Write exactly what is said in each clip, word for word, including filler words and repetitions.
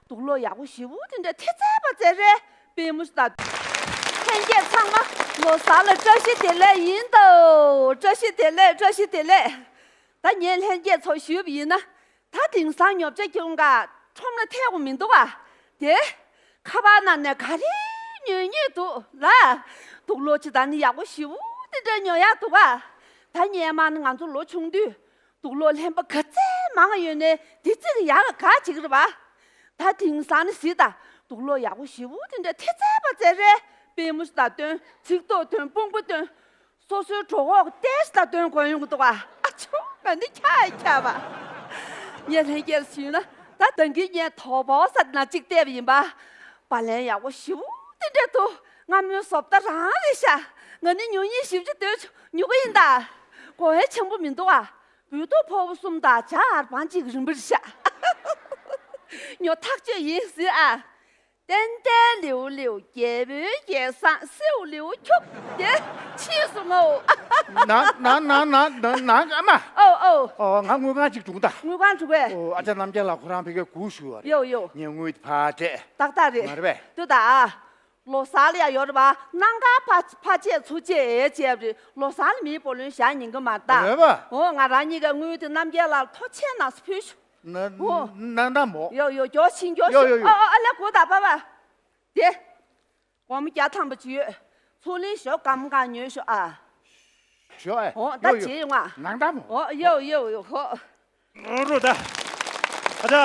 དུག་ལོག་ཡག་པོ་ཞེ་པོ་དེ་འདྲ་ཐེབས་ཚར་བ་ཙེ་རེད། པུས་མོ་ཞིག་དང་། ལྷན་རྒྱས་ཚང་མ་ལོ་གསར་ལ་བཀྲ་ཤིས་བདེ་ལེགས་ཡིན་ཏོ། བཀྲ་ཤིས་བདེ་ལེགས། བཀྲ་ཤིས་བདེ་ལེགས། ད་ངས་ལྷན་རྒྱས་ཚོ་ཞུས་པ་ཡིན་ན། ད་དེང་སང་ཉོ་ཆ་ཁྱོད་འགའ་ཁྲོམ་ལ་ཐེག་གོ་མི་འདུག་ཨ། དེ་ཁ་པར་ནང་ནས་ག་རེ་ཉོས་ཉོས་འདུག་ལ། དུག་ལོག་ཅིག་ད་ནི་ཡག་པོ་ཞེ་པོ་དེ་འདྲ་ཉོ་ཡག་འདུག་ཨ། ད་སྔོན་མ་ནི་ང་ཚོ་ལོ་ཆུང་དུས། དུག་ལོག་ལྷན་པ་ག་ཚད་མང་ཡོད་ནའི་དེ་ཚིག་ཡག་ག་ཅིག་རེད་པ། ད་དེང་སང་ནི་གཟིགས་དང་དུག་ལོག་ཡག་པོ་ཞེ་པོ་དེ་འདྲ་ཐེབས་ཚར་བ་ཙེ་རེད། པུས་མོ་ཞིག་དང་བཏོན། ཚིགས་ཐོ་བཏོན། དཔུང་པ་བཏོན། སོ་སོའི་གྲོད་ཁོག་ཏོག་ཙམ་དང་བཏོན་དགོས་ཡོང་གི་འདུག་ཨ། ཨ་ཆོ་ང་ནི་ཁྱག་ཡ་ཁྱག་པ། ངས་ལྷན་རྒྱས་ཞུས་ན་ད་ད་གིན་ངས་དོ་པོ་ས་ན་གཅིག་བལྟས་པ་ཡིན་པ། པར་ལེན་ཡག་པོ་ཞེ་པོ་དེ་འདྲ་འདུག་སྔ་མོའི་བཟོ་ལྟ་རང་རེད་ཤག་ང་ནི་ཉོ་ཉིན་བཞི་བཅུ་དོན་ཉོ་གི་ཡིན་ད། གོ་བ་ཆེན་པོ་མི་འདུག་ཨ། བོད་ཐུག་ཕོར་པ་གསུམ་དང་ཇ་ཧར་བང་གཅིག་རིན་པར་ཤག་ཉོ་ཐག་ཆོད་ཡིན་ཟེར་ཨ། ཏན་ཏན་ལེའུ་ལེའུ་རྒྱལ་པོའི་རྒྱལ་བཟང་སེའུ་ལེའུ་ཁྱུག་དེ་ཕྱིས་སུ་ངོ་། ན་ན་ན་ན་ན་ན་ཨ་མ། ཨོ་ཨོ། ཨོ་ང་དངུལ་ཁང་གཅིག་བྱུང་ད། དངུལ་ཁང་བྱུང་བས། ཨོ་ཨ་ཅག་རྣམ་རྒྱལ་ལགས་ཁོ་རང་ཕ་གིར་སྒུག་བཞུགས་པ་རེད། ཡོ་ཡོ། ངས་དངུལ་དེ་ཕར་སྤྲད། ཏག་ཏག་རེད། མ་རེད་པས། ལྟོས་དང་ཨ། ལོ་གསར་ལ་ཡ་ཡོད་རེད་པ། གནམ་གང་ཕ་ཕ་ཆད་ཚུར་ཆད་བྱས་པ་རེད། ལོ་གསར་ལ་མིའི་བུ་ལོན་བཞག་ཉན་གི་མ་རེད་ད། རེད་པ། འོ་ང་རང་གཉིས་ཀའི་དངུལ་དེ་རྣམ་རྒྱལ་ལགས་ལ་ཐོ་ཆད་ནང་སུ་ཕུལ་ཤོག་ན་ཨོ། ན་ན་མོ། ཡོ་ཡོ་མགྱོགས་ཕྱིན་མགྱོགས་ཡོ་ཤོག་ཡོ་ཡོ། ཨ་ཨ་ཨ་ལས་གོ་ད་པ་པ། དེ། སྒོར་མོ་བརྒྱ་ཐམ་པ་ཅིག་ཡོད། ཚུར་ལེན་ཞོག་སྒམ་གང་ཉོས་ཤོག་ཨ། ཞོག་ཨེ། ཨོ་ད་ཡོ་ཡོ། བྱེད་ཡོང་ཨ། ནང་ད་མོ། ཨོ་ཡོ་ཡོ་ཡོ་ཧོ། རོ་ད། ཨ་ཅག་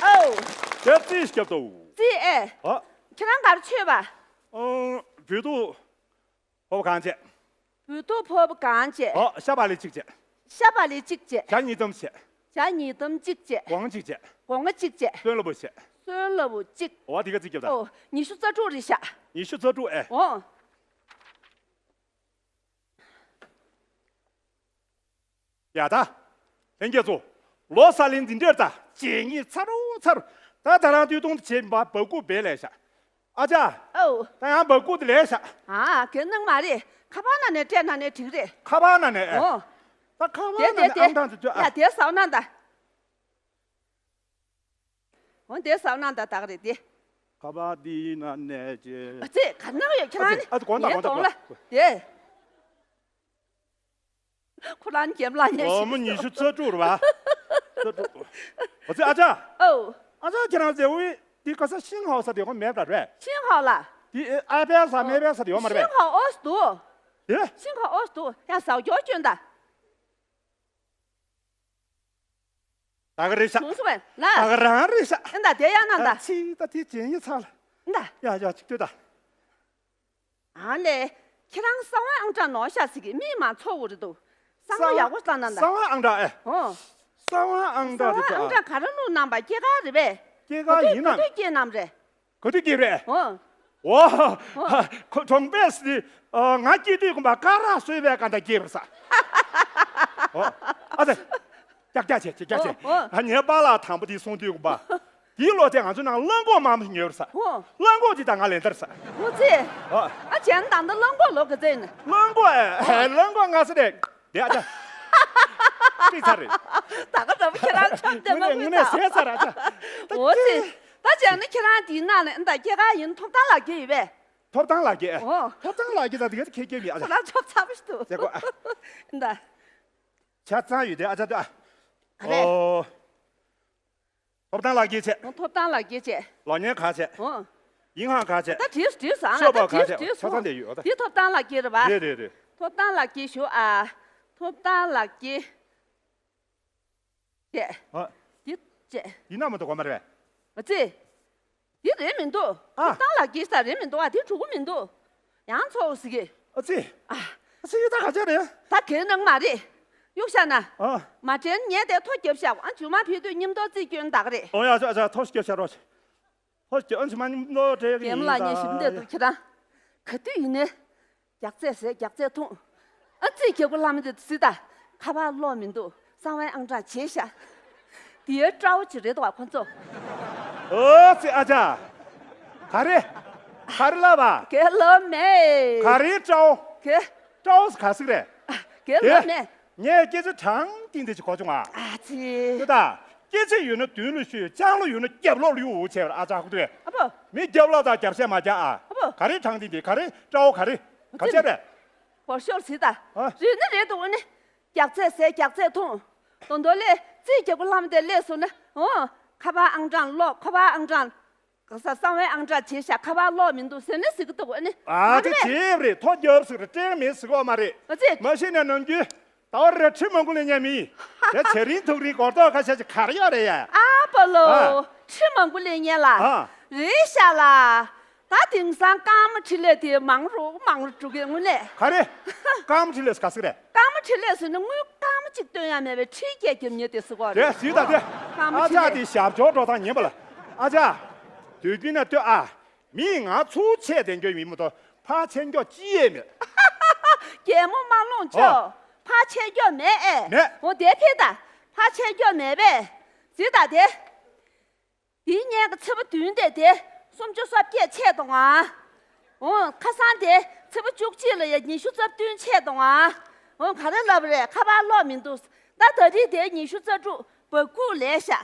ཨོ། དེ་རྩིས་སྐྱབས་དོ། རྩིས་ཨེ། ཨ། ཁྱེད་རང་གར་ཆོད་པ། ཨོ། བོད་དུ། ཕོར་པ་གང་བྱས། བོད་ཐུག་ཕོར་པ་གང་བྱས། ཨོ། ཤ་བག་ལེབ་གཅིག་བྱས། ཤ་བག་ལེབ་གཅིག་བྱས། ཇ་ཉིས་སྟོང་བྱས། ཇ་ཉིས་སྟོང་གཅིག་བྱས། སྒོང་གཅིག་བྱས། སྒོང་ང་གཅིག་བྱས། སོན་ལ་བུ་བྱས། སོན་ལ་བུ་གཅིག་ཨོ་དེ་ག་རྩིས་རྒྱབ་ད། ཨོ། ཉི་ཤུ་རྩ་དྲུག་རེད་ཤག་ཉི་ཤུ་རྩ་དྲུག་ཨེ། ཨོ། ཡ་ད། ལྷན་རྒྱས་ཚོ། ལོ་གསར་ལེན་འདི་འདྲར་ད་བྱེད་ཉིན་ཚ་རུ་ཚ་རུ། ད་ད་རང་དུས་གཏོང་དུ་བྱེད་པ་འབག་སྐུ་བེ་ལས་ཤག་ཨ་ཅག་ཨོ། ད་ཡང་འབག་སྐུ་དེ་ལས་ཤག་ཨ་གན་གནང་མ་རེད། ཁ་པར་ནང་ནས་སྤྲད་ན་ནས་འགྲིག་རེད། ཁ་པར་ནང་ནས་ཨེ། ཨོ། ད་ཁ་པར་དེ་ནང་དེ་ནས་དེ་ཨང་གྲངས་དེ་ཅོ་ཨ། ཡ་དེ་ཟ་ན་ད། འོ་དེ་ཟ་ན་ད་དག་རེད་དེ། ཁ་པར་འདི་ནང་ནས་ཅེ། ཨ་ཙི་ག་ནང་ཡོད་ཁྱེད་རང་ཨ་ཙི་ཨ་ཙི་གོང་ད་ངའི་གོང་ད་གདོང་ལ་གོང་ད། དེ། ཁོ་རང་རྒྱབ་ལ་ཉལ་ཨོ་མོ་ཉི་ཤུ་རྩ་དྲུག་རེད་བ། རྩ་དྲུག་ཨོ་ཙི་ཨ་ཅག་ཨོ། ཨ་ཅག་ཁྱེད་རང་ཟེར་བའི་འདི་ག་ས་ཤིང་ཧའོ་ས་དེ་གོ་མེད་པ་རེད། ཤིང་ཧའོ་ལ། འདི་ཨ་ཕའི་ས་མེད་པའི་ས་དེ་ཡོད་མ་རེད་པས། ཤིང་ཧའོ་ཨོ་སི་འདུག་དེ། ཤིང་ཧའོ་ཨོ་སི་འདུག་ཡང་ཟའོ་སྐྱོ་སྐྱོན་ད། ད་ག་རེད་ཤག་བྱུང་སོང་བས་ལ། ད་ག་རང་རེད་ཤག་ཨེ་ད་དེ་ཡང་ན་ད། ཨ་ཕྱི་ད་དེ་བྱེད་ཡིན་ཚར་ལ། ཨེ་ད། ཡ་ཡ་ཅིག་ལྟོས་ད། ཨ་ལས། ཁྱེད་རང་གསང་བའི་ཨང་གྲངས་ནོར་ཤག་ཟིག་གི་མིག་མ་ཚོ་བོ་རེད་འདུག་གསང་བ་ཡག་པོ་བཏང་ན་ད། གསང་བའི་ཨང་གྲངས་ཨེ། ཨོ། གསང་བའི་ཨང་གསང་བའི་གྲངས་དེ་ཨང་ད། གྲངས་ག་རེ་བླུགས་གནང་པ་སྐྱེས་སྐར་རེད་པས། སྐྱེས་སྐར་ཡིན་ནམ། ག་དུས་སྐྱེས་གནང་རེད། ག་དུས་སྐྱེས་རེད། ཨོ། ཨོ། ཨོ། ཁོ་གྲོང་པས་སི། ཨ་ང་སྐྱེས་དུས་དགོན་པ་ཀ་ར་སོས་པའི་ཀ་འདྲ་སྐྱེས་པར་ས། ཨོ། ཨ་ཙི། ཀྱག་ཀྱག་བྱེད་ཀྱག་ཀྱག་བྱེད། ཨོ། ཨོ། ཨ་ངའི་པཱ་ལགས་དང་པོ་དེ་གསུང་དུས་དགོན་པ། དེའི་ལོ་ཚད་ང་ཚོ་ནང་གླང་གོག་མང་པོ་ཉོས་པར་ས། ཨོ། གླང་གོག་ཅིག་དང་ང་ལེན་ད་ར་ས། ཨོ་ཙི། ཨོ། ཨ་ཅན་དང་ད་གླང་གོག་ལོ་ག་ཚད་ཡིན། གླང་གོག་ཨེ། ཨོ། གླང་གོག་ང་ས་རེད། དེ་ཨ་ཅག་ཅིག་ཚར་རེད། ད་ག་ད་བུ་ཁྱེད་རང་ཆམ་དེ་དངོས་གནས་དངོས་གནས་ཟས་ཚར་ཨ་ཅག་ཨོ་ཙི། ད་བྱས་ན་ཁྱེད་རང་དེའི་ནང་ནས་ད་སྐྱེས་སྐར་ཡིན་ཐོབ་ཐང་ལག་ཁྱེར་ཡོད་པས། ཐོབ་ཐང་ལག་ཁྱེར། ཨོ། ཐོབ་ཐང་ལག་ཁྱེར་ད་དེ་ག་ཁྱེར་ཁྱེར་མི་ཨ་ཅག་ཁོ་རང་ཆོབ་ཚ་པོ་ཞིག་འདུག་ཟེར་གོ་ཨ། ད། ཆ་ཚང་ཡོད་དེ་ཨ་ཅག་ད་ཨ། ཨ་རེད། ཨོ། ཐོབ་ཐང་ལག་ཁྱེར་བྱས། ཐོབ་ཐང་ལག་ཁྱེར་བྱས། ལག་ཉན་ག་བྱས། ཨོ། ཡིན་ཧང་ག་བྱས། ད་བྲིས་བྲིས་སོང་། ཤོག་པ་ད་ག་བྲིས་བྱས། བྲིས་ཆ་ཚང་སོང་། དེ་ཡོད་ཨ་ད། དེ་ཐོབ་ཐང་ལག་ཁྱེར་རེད་པ། རེད་རེད་རེད། ཐོབ་ཐང་ལག་ཁྱེར་ཞུ་ཨ། ཐོབ་ཐང་ལག་ཁྱེར། བྱས། ཨ། འདི་བྱས། འདི་ན་མ་གཏོགས་གོ་མ་རེད་པས། ཨ་ཙི། འདི་རེད་མི་འདུག་ཨ། ཐོབ་ཐང་ལག་ཁྱེར་ས་རེད་མི་འདུག་ཨ། འདི་གྲུ་གུ་མི་འདུག་ཡང་ཚོགས་ཟིག་གི་ཨ་ཙི། ཨ། ཨ་ཙི་ད་ག་ཅག་རེད། ད་གའི་ནང་མ་རེད། གཡུག་བཞག་ན། ཨ། མ་དྲན་ངས་དེ་ཐོ་རྒྱབ་བཞག་ཨ་རྗེས་མ་ཕེབས་དུས་མཉམ་དུ་རྩིས་སྐྱོན་བདག་རེད། ཨོ་ཡ་ཅག་ཅག་ཐོ་རྒྱབ་བཞག་རོགས། ཧོ་ཀྱི་ཨ་ཚུ་མ་ནི་ནོ་ཏྲེ་གི་རྒན་མོ་ལགས་ངས་ཞིབ་འདེད་འདུག་ཁྱེད་རང་། ག་དུས་ཡིན་ནའི། རྒྱགས་ཚད་ཟས་རྒྱགས་ཚད་འཐུང་། ཨ་ཙི་རྒྱགས་པོ་ལྷ་མི་འདི་སྲིད་ད། ཁ་པར་གློག་མི་འདུག་གསང་བའི་ཨང་གྲངས་བྱས་ཤག་དེའི་སྤྲའོ་ཅི་རེད་དོ་ཁོ་ཚོ། ཨོ་ཙི་ཨ་ཅག་ག་རེ། ག་རེ་ལབ་པ། གའི་ལོ་མེད། ག་རེ་སྤྲའོ། གའི། སྤྲའོ་ག་ཟིག་རེད། གའི་ལོ་མེད། ངས་སྐད་ཆ་དྲང་གཏིང་འདི་ཅིག་གོ་བྱུང་ཨ། ཨ་ཙི། ཅི་ད། སྐེ་ཚེ་ཡོད་ན་མདུན་ལ་བཤུས། ལྕང་ལོ་ཡོད་ན་རྒྱབ་ལོགས་ལ་གཡུག་འོ་བྱས་པར། ཨ་ཅག་ཧུ་ཏུ། ཨ་ཕོ། མི་རྒྱབ་ལོགས་དང་རྒྱབ་སེ་མ་རྒྱག་ཨ། ཨ་ཕོ། ག་རེ་དྲང་དེ་འདི་ག་རེ་སྤྲ་བོ་ག་རེ་ག་ཅི་རེད། གོ་ཤོར་ཟིག་ད། ཨ། རེད་ནི་རེད་འདུག་ཨ་ནི། རྒྱགས་ཚད་ཟས་རྒྱགས་ཚད་འཐུང་། དོ་དོ་ལས་རྩིས་རྒྱག་པོ་ལྷམ་དེ་སླེབས་སོང་ན། འོ། ཁ་པར་ཨང་གྲངས་ཀློག་ཁ་པར་ཨང་གྲངས། ག་ས་གསང་བའི་ཨང་གྲངས་བྱས་ཤག་ཁ་པར་ཀློག་མི་འདུག་ཟེར་ནས་ཟེར་གི་འདུག་ཨ་ནི། ཨ་ཨ་ནི་ཅི་བྱེད་རེད། ཐོ་རྒྱབ་ཟིག་རེད། སྤྲད་མེད་ཟིག་ཨོ་མ་རེད། ཨ་ཙི། མ་གཞི་ནས་ནམ་རྒྱུན་ཟླ་བ་རེ་ཁྲི་མང་པོ་ལས་ཉན་མི་ཡིན། དེ་ཚེ་རིང་ཐུག་རིང་སྒོར་ཐོག་ཁ་ཤས་ཅིག་གར་ཡོད་རེད་ཡ། ཨ་པ་ལོ། ཨ། ཁྲི་མང་པོ་ལས་ཉན་ལ། ཨ། རེད་ཤག་ལ། ད་དེང་སང་རྐང་མ་འཕྲིན་ལས་དེ་མང་རུ་མང་རུ་འགྲོ་གི་དངོས་གནས། ག་རེ། རྐང་མ་འཕྲིན་ལས་ག་ཟེར་རེད། རྐང་མ་འཕྲིན་ལས་ཟེར་ན་དངུལ་རྐང་མ་གཅིག་བཏོན་ཡ་མེད་པའི་འཕྲིན་སྐྱེལ་རྒྱབ་མཁན་དེ་ཟེར་གོ་རེད། དེ་ཟིག་ད་དེ། རྐང་མ་ཨ་འཕྲིན་ཅག་ལས། དེ་ཞབས་ཇོ་འགྲོ་སྟངས་ཉན་པ་ལ། ཨ་ཅག་དུས་རྒྱུན་ན་ལྟོས་ཨ། མིས་ང་ཚོའི་ཆེད་དེ་འགྱོ་ཡིན་མི་ཐོག་ཕར་ཆེར་འགྱོ་ཅི་ཡས་མེད། རྒན་མོ་མ་ལོངས་ཨོ། ཆོག་ཕར་ཆེར་འགྱོ་མེད་ཨེ། མེད། འོ་དེ་ཕེ་ད། ཕར་ཆེར་འགྱོ་མེད་པས། ཟིག་ད་དེ། དེའི་སྔོན་གྱི་ཚེས་པ་བདུན་དེ་དེ་སུམ་ཅུ་སོ་བརྒྱད་ཆད་འདུག་ཨ། འོ་ཁ་སང་དེ་ཚེས་པ་བཅུ་གཅིག་ལ་ཡ་ཉི་ཤུ་རྩ་བདུན་ཆད་འདུག་ཨ། འོ་ག་རེ་ལབ་རེད། ཁ་པར་ཀློག་མི་འདུག་ད་ད་རེས་དེ་ཉི་ཤུ་རྩ་དྲུག་བ་ཀུ་ལས་ཤག་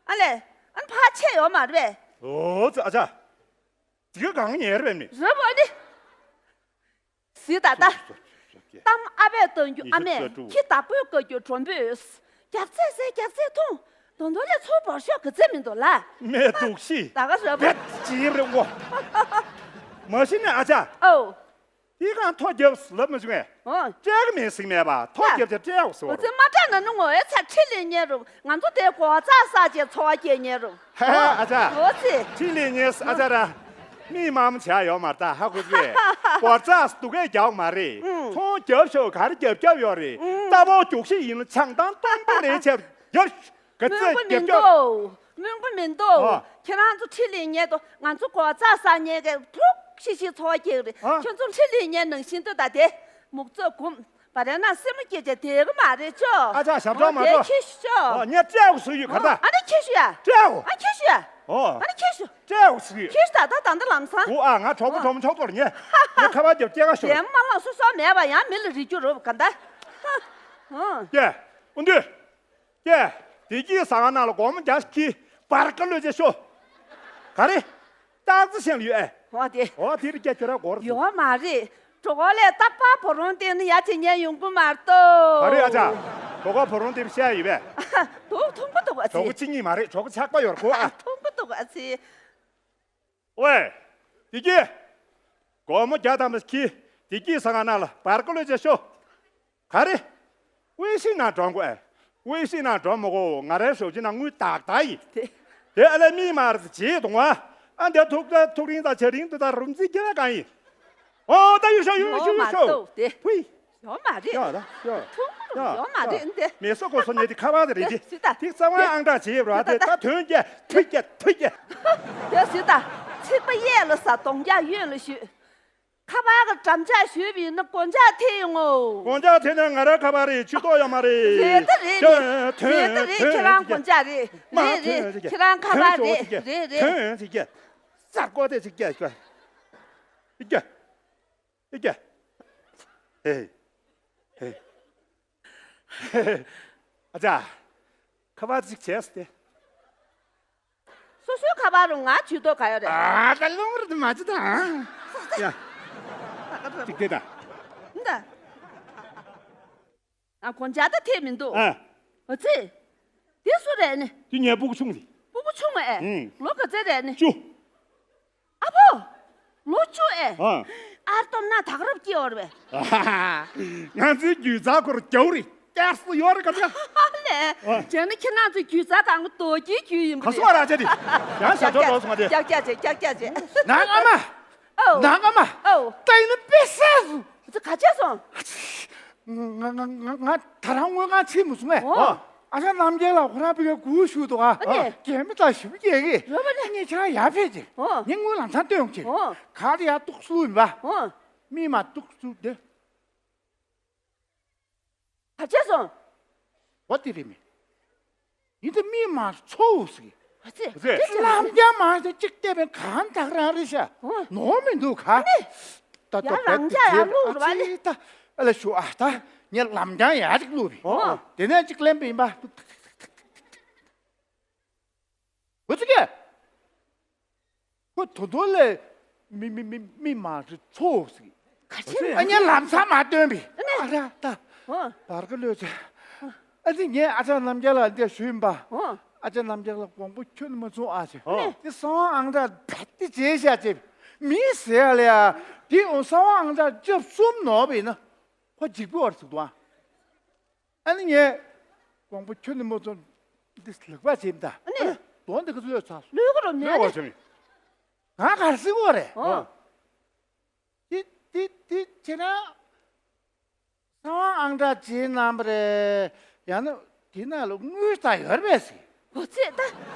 ཨ་ལས། ཨ་ནི་ཕར་ཆད་ཡོད་མ་རེད་པས། ཨོ་ཙི་ཨ་ཅག་དེ་ག་གང་ཉེ་རེད་པས་མི། རེད་པ་ནི། ཟིག་ད་ད། གཏམ་ཨ་ཕས་བཏོན་རྒྱུ་ཨ་མས། ཁྱི་བདག་པོས་བཀའ་རྒྱུ་གྲོང་པོས། རྒྱགས་ཚད་ཟས་རྒྱགས་ཚད་འཐུང་། དོ་དོ་ལས་ཚོ་བོར་ཤོག་གི་ཚད་མི་འདུག་ལ། མེད་འདུག་ཤི། ད་ག་རེད་པ། བེད་ཅིག་རེད་འོ། མ་གཞི་ནས་ཨ་ཅག་ཨོ། དེ་གང་ཐོ་རྒྱབ་ལབ་མ་བྱུང་ངས། ཨོ། སྤྲད་གི་མེད་ཟིག་མེད་པ། ཐོ་རྒྱབ་ཅེ་སྤྲད་འོ་ཟེར་བ་རེད། ང་ཚོ་མ་སྤྲད་ན་ནི་ངོ་ཨེ་ཚ་ཁྲི་ལས་ཉེ་རུ་ང་ཚོ་དེ་གོ་ཚ་ས་ཅེ་འཚོ་བ་སྐྱེལ་ཉེ་རུ། ཧ་ཧ་ཨ་ཅག་འོ་ཙི། ཁྲི་ལས་ཉེ་ཨ་ཅག་ར། མི་མང་ཆ་ཡོད་མ་རེད་ད་ཧ་གོ་གི། སྒོར་རྩ་སྡུག་གས་རྒྱག་མ་རེད། ཨང་། ཚོང་རྒྱབ་ཤོག་ག་རེ་རྒྱབ་རྒྱབ་ཡོད་རེད། ཨང་། རྟ་ཕོ་རྒྱུག་ཤི་ཡིན་ལ་ཆང་ཐང་སྟོང་པོ་རེད་བྱས་རྒྱབ་ཤོག་ག་ཚོད་རྒྱབ་རྒྱབ། སྨོན་གོ་མི་འདུག་ཨ། ཁྱེད་རང་ཚོ་ཁྲི་ལས་ཉེ་དོ། ང་ཚོ་སྒོར་རྩ་ས་ཉེ་གས་ཐུག་ཤི་ཤི་འཚོ་བ་སྐྱེལ་རེད། ཨ། ཁྱོད་ཚོ་ཁྲི་ལས་ཉེ་ནང་བཞིན་དུ་ད་དེ་མུག་ཚོད་གུམ། བ་རེ་ན་སེམས་སྐྱེ་ཅེ་དེ་གི་མ་རེད་ཅོ། ཨ་ཅག་ཞབས་བྲོ་མ་འགྲོ། ཁྱེད་ཤོ། ཨོ་ངས་སྤྲད་འོ་ཟེར་ཡོད་ག་རེ་ད། ཨ་ནི་ཁྱེད་ཤོ་ཡ། སྤྲད་འོ། ཨ་ཁྱེད་ཤོ་ཡ། ཨོ། ཨ་ནི་ཁྱེད་ཤོ། སྤྲད་འོ་ཟེར་ཡོད། ཁྱེད་ཤོ་ད་ད་ད་ལམ་སང་། འོ་ཨ་ང་གྲོགས་པོ་གྲོགས་མོ་ཆོག་ཐོར་ངས། ངས་ཁ་པར་རྒྱབ་སྐྱེལ་ག་ཤོ། དེ་མ་ལ་སོ་སོ་མེད་པ་ཡང་མི་ལ་རིག་རྒྱུ་རོབ་ག་ད། ཨོ། ཀྱེ། ཨུ་འདུས། ཀྱེ། བདེ་སྐྱིད་ཟ་ཁང་ནང་ལ་སྒོར་མོ་བརྒྱ་ཞིག་གིས་བར་ཀ་ལོས་བྱས་ཤོ། ག་རེ། སྟག་རྩེ་ཞིང་ལ་ཡོད་ཨེ། འོ་དེ། འོ་དེ་རིགས་ཀྱ་ཁྱོད་ར་སྒོར་ཡོད་མ་རེད། གྲོགས་ལས་རྟག་པར་བུ་རོང་སྟེང་ནས་ཡར་བྱེད་ཉན་ཡོང་གི་མ་གཏོགས། ག་རེ་ཨ་ཅག་གྲོགས་པོ་བུ་རོང་སྟེང་བཤད་ཡོད་པས། འདུག་མཐོང་གི་འདུག་ཨ་ཙི། གྲོགས་པོ་གཅིག་གཉིས་མ་རེད། གྲོགས་པོ་ཆགས་པ་ཡོད་རེད་གོ་ཨ། མཐོང་གི་འདུག་ཨ་ཙི། ཝེ། བདེ་སྐྱིད། སྒོར་མོ་བརྒྱ་ཐམ་པ་ཁྱི། བདེ་སྐྱིད་ཟ་ཁང་ནང་ལ་བར་ཀ་ལོས་བྱས་ཤོ། ག་རེ། ཝེ་ཤིང་ནང་འགྲོ་དགོས་ཨེ། ཝེ་ཤིང་ནང་འགྲོ་མི་དགོས། ང་རའི་ཞབས་ཕྱི་ནང་དངུལ་དག་དག་ཡིན། དེ། དེ་ཨ་ལས་མི་མར་བྱེད་གཏོང་བ། ཨ་འདི་ཐུག་ད་ཐུག་རིང་ད་བྱ་རིང་དུ་ད་རུམ་རྩིས་རྒྱལ་བ་གང་ཡིན། ཨོ་ད་ཡོད་ཤོ་ཡོད་ཤོ་ཡོད་ཤོ། དེ། ཕུའི། ཡོད་མ་རེད། ཡོད་ད་ཡོད། ཐུག་ཡོད་མ་རེད་འདི། མེ་སོ་ཀོ་སོ་ཉེ་དེ་ཁ་བ་དེ་རེད་དེ། དེ་སི་ད། དེ་རྩ་བ་ཨང་གྲངས་བྱེད་རོགས་དེ་ད་དོན་རྒྱ་ཐུག་རྒྱ་ཐུག་རྒྱ། དེ་སི་ད། ཚིག་པ་གཡས་ལ་ཟ་གདོང་རྒྱ་གཡོན་ལ་ཞུས། ཁ་པར་གྱི་འགྲམ་ལྕག་ཞུས་པ་ཡིན་ན་སྒོ་ལྕག་ཐེབས་ཡོང་ངོ་། སྒོ་ལྕག་ཐེབས་ན་ང་རང་ཁ་པར་རེད། ཆུ་ཏོག་ཡོད་མ་རེད། རེད་ད་རེད་རེད། རེད་ད་རེད། ཁྱེད་རང་སྒོ་ལྕག་རེད། རེད་རེད། ཁྱེད་རང་ཁ་པར་རེད། རེད་རེད། ཐོན་ཡོང་ཅིག་སྐྱ། སར་ཀོ་དེ་ཅིག་སྐྱ་སྐྱ། ཨི་སྐྱ། ཨི་སྐྱ། ཨེ། ཨེ། ཨ་ཅག་ཁ་པར་ཅིག་བྱས་ཏེ། སོ་སོའི་ཁ་པར་རུ་ང་ཇུས་གཏོགས་ག་ཡོད་རེད། ཨ་ད་ལོང་རེད་མ་ཅི་ད། ཡ། ཅིག་དེ་ད། འདི། ཨ་གོན་ཇ་ད་ཐེབས་མི་འདུག་ཨ། འོ་ཙི། དེ་སུ་རེད་ནི། དེ་ངའི་སྤུ་གུ་ཆུང་རེད། སྤུ་གུ་ཆུང་ཨེ། ཨུམ། ལོ་ག་ཚོད་རེད་ནི། བཅུ། ཨ་ཕོ། ལོ་བཅུ་ཨེ། ཨ། ཨར་སྟོབས་ན་དག་རབ་སྐྱེ་བར་བས། ང་ཚོའི་རྒྱུད་ཚ་ཁོར་རྒྱའུ་རེད། སྐྱར་སུ་ཡོད་རེད་ག་ཚ། ལས། ཨ། བྱས་ན་ཁྱེད་རང་ཚོའི་རྒྱུད་ཚ་གང་གི་རྡོ་རྗེའི་རྒྱུད་ཡིན་པ་ག་རེད། སོ་ར་ཅེ་དེ། ཡང་ཞབས་ཏོག་ཏོག་སོང་བ་དེ། ཀྱག་ཀྱག་བྱེད་ཀྱག་ཀྱག་བྱེད། ནང་ཨ་མ། ཨོ། ནང་ཨ་མ། ཨོ། ལྟ་ཡིན་ན་དཔེ་སྲིད་སོང་། ཨ་ཙི་ག་བྱས་སོང་། ང་ང་ང་ང་ད་རང་དངོས་ཁང་ཕྱིན་མི་སོང་ངས། ཨོ། ཨ་ཅག་རྣམ་རྒྱལ་ལགས་ཁོ་རང་ཕ་གིར་སྒུག་བཞུགས་འདུག་ཨ། ཨ་ནི། རྒན་མོ་དང་ཞི་མོ་རྒྱག་གི། རོ་པ་ནི། ངས་ཁྱེད་རང་ཡར་ཕེབས་ཀྱི། ཨོ། ངས་དངུལ་ལམ་སང་སྟོན་ཡོང་གི། ཨོ། ག་རེ་ཡར་གཏུག་སུ་ཡིན་པ། ཨོ། མི་མ་གཏུག་སུ་དེ། ག་བྱས་སོང་། འོ་དེ་རེད་མི། ཡིན་ད་མི་མ་ཚོ་བོ་ཟིག་ཨ་ཙི། ཨ་ཙི། དེ་ལམ་རྒྱ་མ་ཟེར་གཅིག་བལྟས་པའི་གང་དག་རང་རེད་ཤག་ཨོ། ནོར་མི་འདུག་ག་ཨ་ནི། ད་ཡ་ལམ་རྒྱ་ཡར་བླུགས་རེད་པ་ཨ་ནི། ཨ་ཙི་ད། ཨ་ལ་ཞུ་ཨ་ད། ངས་ལམ་རྒྱ་ཡར་ཅིག་བླུགས་པས། ཨོ། དེ་ནས་གཅིག་ལེན་པ་ཡིན་པ། འོ་ཙི་ཀེ། ཁོ་ད་དུང་ལས་མི་མི་མི་མི་མ་རེད་ཚོ་ཟིག་ག་ཅི་ཨ་ཉེ་ལམ་སང་མ་སྟོན་པས། ཨ་ར་ད། ཨོ། བར་གི་ལོས་ཚེ། ཨ་ཙི་ངས་ཨ་ཅག་རྣམ་རྒྱལ་ལགས་འདི་ཞུས་ཡིན་པ། ཨོ། ཨ་ཅག་རྣམ་རྒྱལ་ལགས་དགོངས་པ་ཁྱོན་ནས་མ་ཚོམས་ཨ་ཅེ། ཨོ། འདི་གསང་བ་ཨང་གྲངས་བེད་དེ་བྱས་བཞག་ཅེ། མི་ཟེར་ཡ་ལ་ཡ། འདི་འོང་གསང་བ་ཨང་གྲངས་བཅུ་གསུམ་ནོར་བས་ན། ཁོ་འཇིགས་པོ་བར་ཟིག་འདུག་ཨ། ཨ་ནི་ངས་དགོངས་པ་ཁྱོན་ནས་མ་ཚོམས། འདི་ལག་པ་བྱེད་མི་ད། ཨ་ནི། དོན་འདི་ག་ཚོད་ལོས་ཚར། ལོས་ག་རོ་མེད་ལོས་ག་ནི། བྱེད་མི། ང་གར་སྲིད་གོ་རེད། ཨོ། འདི་འདི་འདི་བྱས་ན། གསང་བ་ཨང་གྲངས་བྱེད་གནང་བ་རེད། ཡང་ན་དེ་ན་ལ་དངུལ་ད་ཡོད་རེད་པས་ཟེར། འོ་ཙི་ད།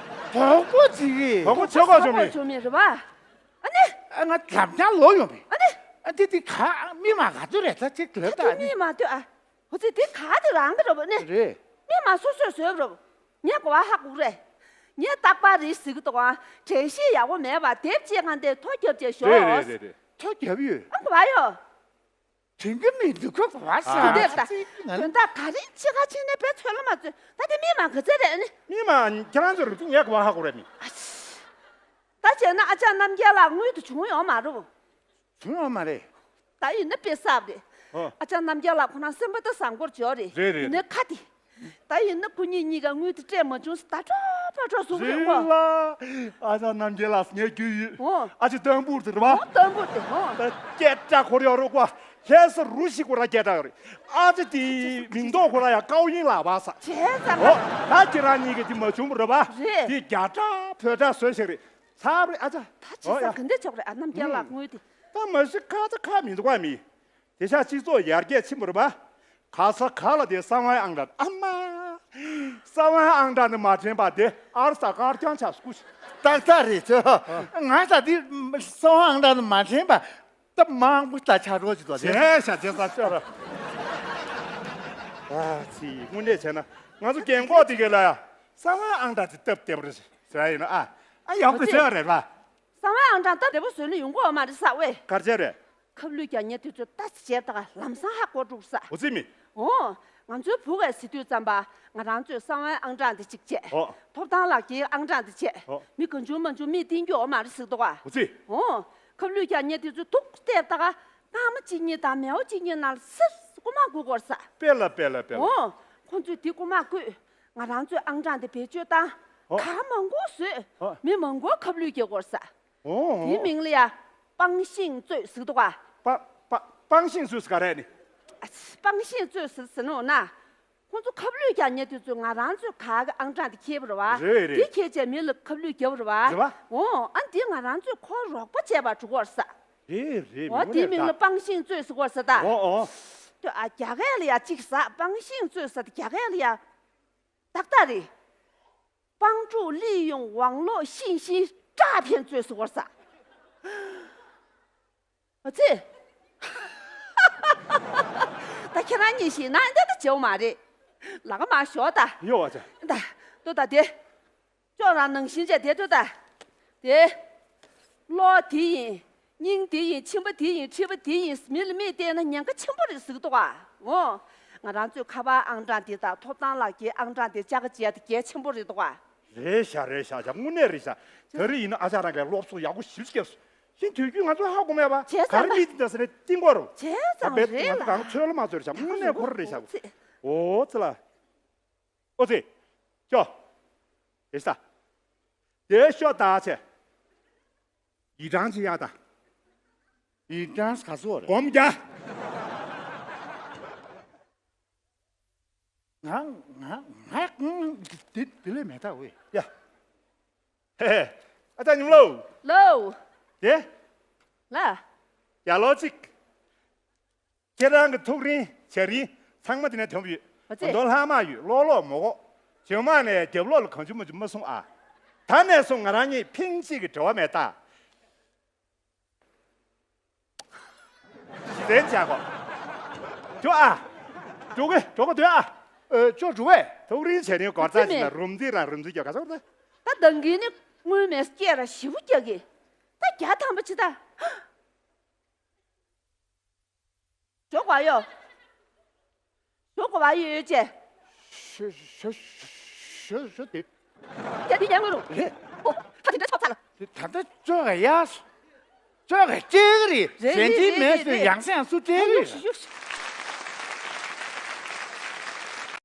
དོག་པོ་ཅིག་གིས། དོག་པོ་ཆེ་གོ་བྱུང་མི། བྱུང་མི་རེད་བ། ཨ་ནི། ཨ་ང་ལམ་རྒྱང་ལོག་ཡོང་བས། ཨ་ནི། ཨ་འདི་འདི་ག་མི་མ་ག་ཚོད་རེད་ད་ཅིག་ལབ་ད་ཨ་ནི། མི་མ་ལྟོས་ཨ། འོ་ཙི་དེ་ག་དེ་རང་གི་རེད་པ་ནི། རེད། མི་མ་སོ་སོས་བཟོས་པ་རེད་པ། ངས་གོ་བ་ཧ་གོ་གི་རེད། ངས་རྟག་པར་རེ་ཟེར་གི་འདུག་ཨ། དྲན་ཤེས་ཡག་པོ་མེད་པ་དེབ་ཅིག་སྒང་དེ་ཐོ་རྒྱབ་བྱས་ཞོག་རེད་རེད་རེད་རེད། ཐོ་རྒྱབ་ཡོད། ཨ་གོ་བ་ཡོད། དྲན་གི་མི་འདུག་གོ་གོ་བ་ས་དེ་འདྲ་ད། ཅིག་ང་དོན་དག་ག་རེ་ཅི་ག་ཕྱིན་ནས་བས་ཚོད་ལ་མ་ཚོད་ད་དེ་མི་མ་ག་ཚོད་རེད་ཨ་ནི། མི་མ་ཁྱེད་རང་ཚོ་རུ་ངས་གོ་བ་ཧ་གོ་རེད་མི། ཨ་ཙི། ད་བྱས་ན་ཨ་ཅག་རྣམ་རྒྱལ་ལགས་དངུལ་དུ་བྱུང་ཡོད་མ་རེད་པ། བྱུང་ཡོད་མ་རེད། ད་ཡིན་ན་དཔེ་གསར་པ་རེད། ཨོ། ཨ་ཅག་རྣམ་རྒྱལ་ལགས་ཁོ་རང་སེམས་པ་ད་བཟང་པོར་འཇོག་རེད། རེད་རེད། ཡིན་ནའི་ཁ་དེ། ད་ཡིན་ན་སྐུ་ཉིད་གཉིས་ཀ་དངུལ་དེ་སྤྲད་མ་བྱུང་ཟེར་ད་སྤྲོ་པོ་སྤྲོ་བཟོ་གི་རེད་ཨོ། ཨ་ཅག་རྣམ་རྒྱལ་ལགས་ངའི་རྒྱུས་ཡོད། ཨོ། ཨ་ཅེ་སྟོན་པུར་དེ་རེད་པ། ཨོ་སྟོན་པུར་དེ་ཨོ། ད་སྐད་གྲགས་ཁོ་རང་རོགས་པ་ལྷ་ས་རུ་ཞིག་ཁོ་རང་སྐད་གྲགས་རེད། ཨ་ཅེ་དེ་མིང་ཐོག་ཁོ་རང་ཡང་ཀའོ་ཡིན་ལགས་པ་ས། བྱས་ཙང་ཨོ། ད་ཁྱེད་རང་གཉིས་ཀྱི་དེ་མ་བྱུང་བ་རེད་པ། རེད། དེ་རྒྱ་གྲགས་བོད་གྲགས་བཟོས་ཤིག་རེད། ཚར་རེད་ཨ་ཅག་ད་ཅི་ཨོ་ས་ཡ། ག་འདྲ་ཆོག་རེད་ཨ་རྣམ་རྒྱལ་ལགས་དངུལ་དེ། ད་མ་གཞི་ཁ་ཚ་ཁ་མི་འདུག་ག་མི། དེ་ཤ་སྤྱི་ཚོགས་ཡར་རྒྱས་ཕྱིན་པ་རེད་པ། ག་ས་ག་ལ་དེ་གསང་བའི་ཨང་གྲངས་ཨ་མ། གསང་བའི་ཨང་གྲངས་ནི་མ་དྲན་པ་དེ་ཨར་ས་དཀར་རྐྱང་ཆགས་སྐུ། ཏག་ཏག་རེད་ཚོ། ང་ས་དེ་གསང་བའི་ཨང་གྲངས་ནི་མ་དྲན་པ། ད་མང་པོ་ད་ཆ་རོགས་ཀྱི་དོ་དེ། བྱས་ཤ་བྱས་ས་ཤོར། ཨ་ཙི་དངོས་གནས་བྱས་ན་ང་ཚོ་རྒན་གོག་དེ་གས་ལ་ཡ་གསང་བའི་ཨང་གྲངས་དེ་སྟབས་བདེ་པོ་རེད་ཟེར་ཡ་ཡིན་ན་ཨ་ཨ་ཡག་པོ་བཟོས་པ་རེད་པ། གསང་བའི་ཨང་གྲངས་སྟབས་བདེ་པོ་བཟོས་ན་ཡོང་གི་ཡོད་མ་རེད་ས་ཝེ། ག་རེ་བྱས་རེད། ཁབ་ལུད་རྒྱག་མཁན་དེ་ཚོས་ལྟ་ཅི་བྱས་ད་ག་ལམ་སང་ཧ་གོ་འགྲོ་ས། འོ་ཙི་མི། འོ། ང་ཚོའི་བུ་གས་ཟེར་དུས་ཙམ་པ་ང་རང་ཚོས་གསང་བའི་ཨང་གྲངས་དེ་གཅིག་བྱས། ཨོ། ཐོབ་ཐང་ལག་འཁྱེར་ཨང་གྲངས་དེ་བྱས། ཨོ། མི་གང་བྱུང་མང་བྱུང་མིས་བསྟན་རྒྱུ་ཡོད་མ་རེད་ཟེར་འདུག་ག་འོ་ཙི། འོ། ཁབ་ལུད་རྒྱག་མཁན་དེ་ཚོས་ཐུག་བལྟས་ད་ག་སྔ་མ་གཅིག་གཉིས་དང་མེའོ་གཅིག་གཉིས་ནང་ལ་སིར་རྐུ་མ་རྐུ་དགོས་ས། དཔེ་ལ་དཔེ་ལ་དཔེ་ལ། འོ། ཁོང་ཚོས་དེ་རྐུ་མ་རྐུས། ང་རང་ཚོའི་ཨང་གྲངས་དེ་བེད་སྤྱོད་བཏང་། ཨོ། ག་མང་པོ་བཟོས། ཨོ། མི་མང་པོ་ཁབ་ལུད་རྒྱག་དགོས་ས། ཨོ། དེའི་མིང་ལ་ཡ། པང་ཤིང་རྩོད་ཟེར་འདུག་ག་པ་པ་པང་ཤིང་རྩོད་ཟེར་ག་རེ་ནི། ཨ་ཙི། པང་ཤིང་རྩོད་ཟེར་ཟེར་ནོ་ན། ཁོང་ཚོ་ཁབ་ལུད་རྒྱག་མཁན་དེ་ཚོས་ང་རང་ཚོའི་ག་གི་ཨང་གྲངས་དེ་ཁྱེར་བ་རེད་བ། རེད་རེད། དེ་ཁྱེར་བྱས་མི་ལ་ཁབ་ལུད་རྒྱབ་རེད་བ། རེད་བ། འོ་ཨ་འདི་ང་རང་ཚོས་ཁོ་རོགས་པ་བྱས་པ་འགྲོ་གོ་རེད་ས། རེད་རེད། འོ་དེའི་མིང་ལ་པང་ཤིང་རྩོད་ཟེར་གོ་རེད་ས་ད། འོ་འོ། ཨ་རྒྱ་སྐད་ལ་ཡ་གཅིག་ཟ་པང་ཤིང་རྩོད་ཟེར་ད་རྒྱ་སྐད་ལ་ཡ། ཏག་ཏག་རེད། 帮助利用网络信息诈骗罪是我啥？我这，ད་ཁྱེད་རང་གཉིས་ཤིག་ན་འདི་ད་བྱེད་མ་རེད། ལག་མ་ཞོག་ད། ཡོ་བ་ཅན། ད་ཏོ་ད་དེ། ཅོག་རང་ནང་བཞིན་བྱས་དེ་ཏོ་ད། དེ། གློག་དེ་ཡིན། སྙིང་དེ་ཡིན། མཆིན་པ་དེ་ཡིན། མཁྲིས་པ་དེ་ཡིན། མི་ལ་མིས་བལྟས་ན་ཉེན་ཁ་ཆེན་པོ་རེད་ཟེར་གི་འདུག་ག་འོ། ང་རང་ཚོའི་ཁ་པར་ཨང་གྲངས་དེ་དང་ཐོབ་ཐང་ལག་འཁྱེར་ཨང་གྲངས་དེ་བཅའ་ག་བྱས་དེ་གལ་ཆེན་པོ་རེད་འདུག་ག་རེད་ཤག་རེད་ཤག་ཤག་དངོས་གནས་རེད་ཤག་ད་རེས་ཡིན་ན་ཨ་ཅག་རང་གིས་སློབ་གསོ་ཡག་པོ་ཞིབ་བྱས་སོང་། ཤིན་དུས་རྒྱུན་ང་ཚོས་ཧ་གོ་མེད་པ། བྱས་ཙང་། ག་རེ་མི་དེ་འདྲ་ཟེར་ནས་གཏིང་གོ་རུ། བྱས་ཙང་རེད་ལ། ང་ཚོ་ཚོད་ལ་མ་ཚོད་རེད་ཤག་དངོས་གནས་ཁོ་རང་རེད་ཤག་ཨོ་ཙི་ལ། ཨོ་ཙི། ཅོ། དེ་ཤ། དེ་ཤོ་ད་ཆེ། ཡི་ཀྲང་ཅི་ཡ་ད། ཡི་ཀྲང་ག་ཚོད་རེད། སྒོམ་རྒྱ། ང་ང་ང་ང་དེ་དེ་ལས་མེད་ད་ཝེ། ཡ། ཧེ་ཧེ། ཨ་ཅག་ཉིམ་ལོ། ལོ། དེ། ལ། ཡ་ལོ་གཅིག་ཁྱེད་རང་གི་ཐུགས་རིང་བྱ་རིང་ཚང་མ་དེ་ནས་ཐོན་ཡོད། ཨ་ཙི། མདོ་ལྷག་མ་ཡོད་ལོག་ལོག་མོ་གོ་ཇོ་མ་ནས་རྒྱབ་ལོག་ལ་གང་བྱུང་མ་བྱུང་མ་སོང་ཨ། ད་ནས་བཟུང་ང་རང་གཉིས་ཕིང་གཅིག་གི་འབྲེལ་བ་མེད་ད། ཞི་བདེ་བྱ་གོ་ཇོ་ཨ། འགྲོ་གི་འགྲོ་གི་འདོད་ཨ། ཨ་ཅོ་འགྲོ་བས། ཐུགས་རིང་བྱ་རིང་སྒོར་རྩ་ཅིག་ན་རུམ་རྩིས་ར་རུམ་རྩིས་རྒྱག་ག་ཚོད་རེད། ད་འདང་གི་ནི་དངུལ་མེད་སྐྱེ་ར་ཞིབ་རྒྱག་གི་ད་རྒྱ་ཐམ་པ་ཅི་ད། ཞོག་པ་ཡོ། ཞོག་པ་ཡོ་ཡོ་ཅེ། ཞོ་ཞོ་ཞོ་ཞོ་དེ། ཡ་དེ་ཡང་མི་རུང་། རེད། ད་དེ་འདྲ་ཆགས་ཚར་ལ། དེ་ད་ལྟ་ཅོག་ག་ཡག་སོང་། ཅོག་ག་སྤྲད་གི་རེད། རེད་གཞན་གྱིས་རེད་མེད་རེད་ཟེར་རེད། ཡང་སེ་ཡང་སུ་སྤྲད་གི་ཡོ་རེད། ཤི་ཡོ་ཤི།